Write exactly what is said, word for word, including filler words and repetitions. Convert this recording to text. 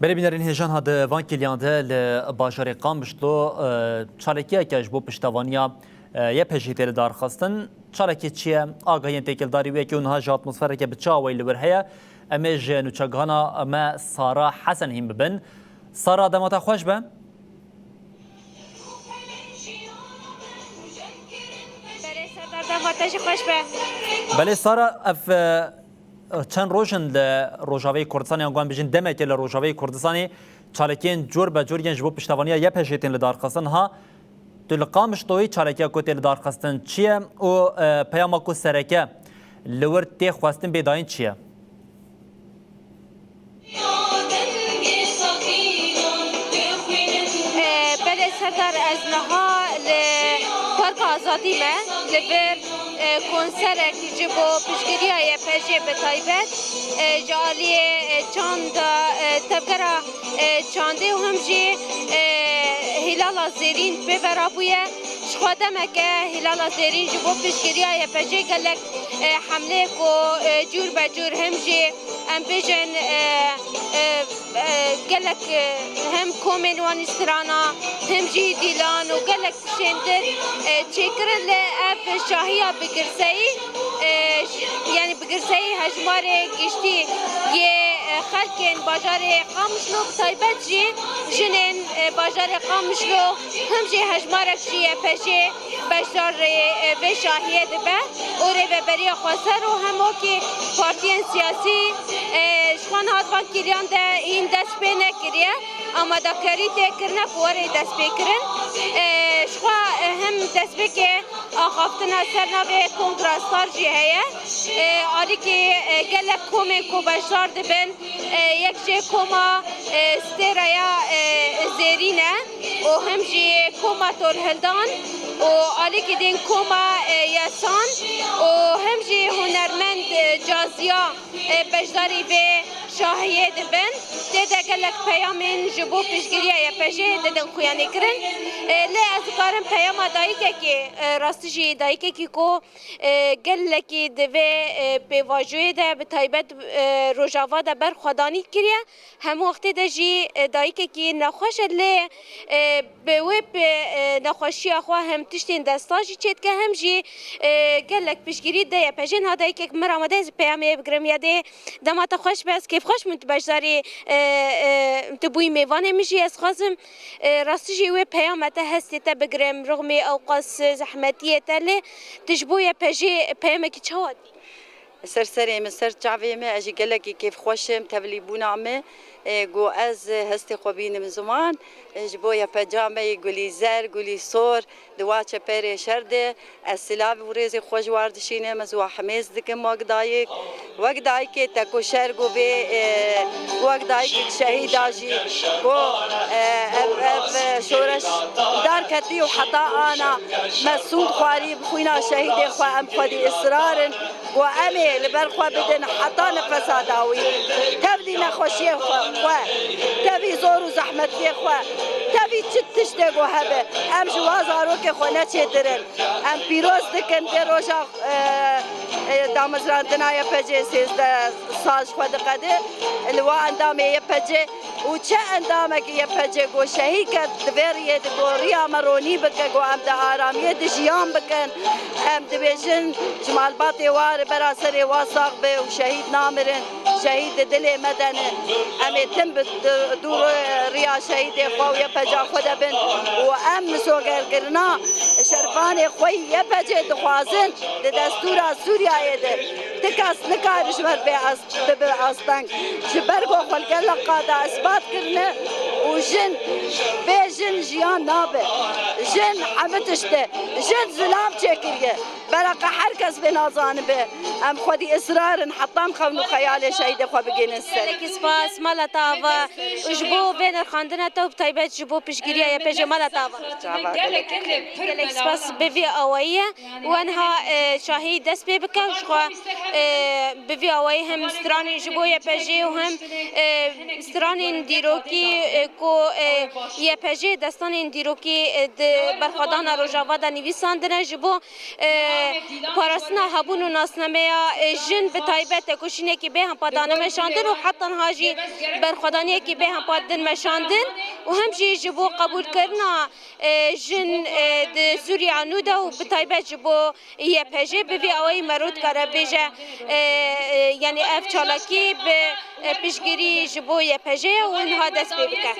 Belê bînerên hêja, niha di van kêliyan de li bajarê Qamişlo, e, çalakiyeke ji bo piştevaniya, e, Y P G tê lidarxistin. Çalakiyê çi ye? Agahiyên têkildarî wê yekê û niha ji atmosfereke bi çi awayî li wir heye? Em ê ji nûçegihana me Sara Hesen hîn bibin. Sara, dema te xweş be. Belê Serdar, dema te jî xweş be. Belê Sara, ev, e, çend roj in li Rojavayê Kurdistanê, yan ku em bêjin demekê li Rojavayê Kurdistanê çalakiyên cor be cor yên ji bo piştevaniya Y P G tên lidarxistin. Ha, tu li Qamişloyê çalakiya ku tê lidarxistin çi ye û, e, peyama ku sereke li wir tê xwestin bê dayîn çi ye? Belê Serdar, ez niha li Parka Azadî me, li vir, e, konserek ji bo piştgiriya Y P G bi taybet, e, ji aliyê, e, çanda, e, tevgera, e, çandê û him jî, e, Hîlala Zêrîn pê ve rabûye. Ji xwe demeke Hîlala Zêrîn ji bo piştgiriya Y P G gelek, e, hemleyê ku, e, cûr be cûr him jî em bêjin, e, e, e, gelek, e, hem komên wan î strana, hem jî dîlan û gelek tiştên dir, e, çêkirin, lê ev şahiya bi girseyî, e, ş-, yanî bi girseyî hejmarê giştî yê, e, xelkên bajarê Qamişlo, bi taybet jî jinên, e, bajarê Qamişlo, him jî hejmarek ji Y P G beşdarê, e, vê şahiyê dibe û rêveberiya xweser û hem wekî partiyên siyasî, e, ji xwe niha di van kêliyan de hîn dest pê nekiriye. Amadekarî tê kirine ku were destpêkirin. E, ji xwe, e, hem destpêkê axaftina ser navê Kongra Star jî heye. E, alîkî, e, gelek komên ku beşdar dibin, e, yek jê koma, e, Stêreya, e, Zêrîn e û hem jî koma Tolhildan û alîkî din koma, e, Yesan û hem jî hunermend, e, Caziya, e, beşdarî vê şahiyê dibin. Tê de gelek peyamên ji bo piştgiriya Y P G didin xuyanîkirin. E, lê ez dikarim peyama dayikekî, e, rastî jî dayikekî ku, e, gelekî di vê, e, pêvajoyê de bi taybet, e, Rojava de berxwedanî kiriye. Hemû wextê de jî, e, dayikekî nexweş e, lê, e, bi wê pê, e, nexweşiya xwe hem tiştên destan jî çêdike, hem jî, e, gelek piştgirî dide Y P G. Niha dayikek min re amade, ez peyamê bigirim. Ya dê, dema te xweş be, ez kêfxweş bûm tu beşdarî, e, e, tu bûyî mêvanê min jî. Ez xwazim, e, rastî jî wê peyama te, hestê te bigirim, rixmê ewqas zehmetiyê te, lê tu ji bo Y P G peyamekî çawa dî? Ser serê min, ser çavê min, ez jî gelekî kêfxweş im, tevlîbûna min, e, ku ez hestê xwe bînim ziman, e, ji bo Y P G me yê gulî zer, gulî sor, di wa çeperê şer de, ez silav û rêzê xwe ji war dişînim, ez wa himêz dikim wek dayik, wek dayikê te ku şer ku vê, e, wek dayikek şehîda jî, ku, e, ev, ev, e, şoreş dar ketî û heta ana me sûnd xwarî bi xwîna şehîdê xwe, em xwedî israr in. Ku em ê li ber xwe bidin heta nefesa dawî. Tevlî nexweşiyê xwe, xwe, tevî zor û zehmetiyê xwe, tevî çi tiştê ku hebe, em ji wa zarokê xwe neçêtir in. Em pîroz dikin vê roja, e, e, damezrandina Y P G sêzdeh sal ji xwe diqede. Li wa endamê Y P G û çi endamekî Y P G ku şehîd ket, di vê riyê de ku riya me ronî bike, ku em di aramiyê de jiyan bikin. Em dibêjin, ji malbatê wa re bera serê wa sax be û şehîd namirin, şehîd di dilê me de ne. Em ê tim bi di-, dû ro-, riya şehîdê xwe û Y P G xwe de bin û em misogerkirina şervanê xwe yî Y P G dixwazin di destûra Sûriyeyê de. Ti kes nikare ji me re bê ez dibe asteng. Ji ber ku xwe li gel qada isbat kirine û jin bê jin jiyan nabe. Jin hemî tişt e. Jin zilam çêkiriye. Bereqe her kes vê nazanibe. Em xwedî israr in heta em xewn û xeyalê şehîdê xwe bigihînin ser. Gelekî spas, mala te ava û ji bo vê nirxandina te û bi taybet ji bo piştgiriya Y P G mala te ava. Çava, gelek. Gelek spas bi vî awayî ye. Û niha, e, şahî dest pê bike û ji xwe, e, bi vî awayî hem stranên ji bo Y P G û hem, e, stranên dîrokî, e, ku, e, Y P G destanên dîrokî, e, di berxwedana Rojava de nivîsandine ji bo, e, parastina hebûn û nasnameya Jin bi taybet tekoşînekî bêhempa dane meşandin û heta niha jî berxwedaniyekî bêhempa din meşandin û hem jî ji bo qebûlkirina, e, jin, e, di Sûriya nû de û bi taybet ji bo Y P J bi vî awayî mero dikare bêje, e, e, yanî ev çalakî bi, e, piştgirî ji bo Y P J ye û niha dest pê bike.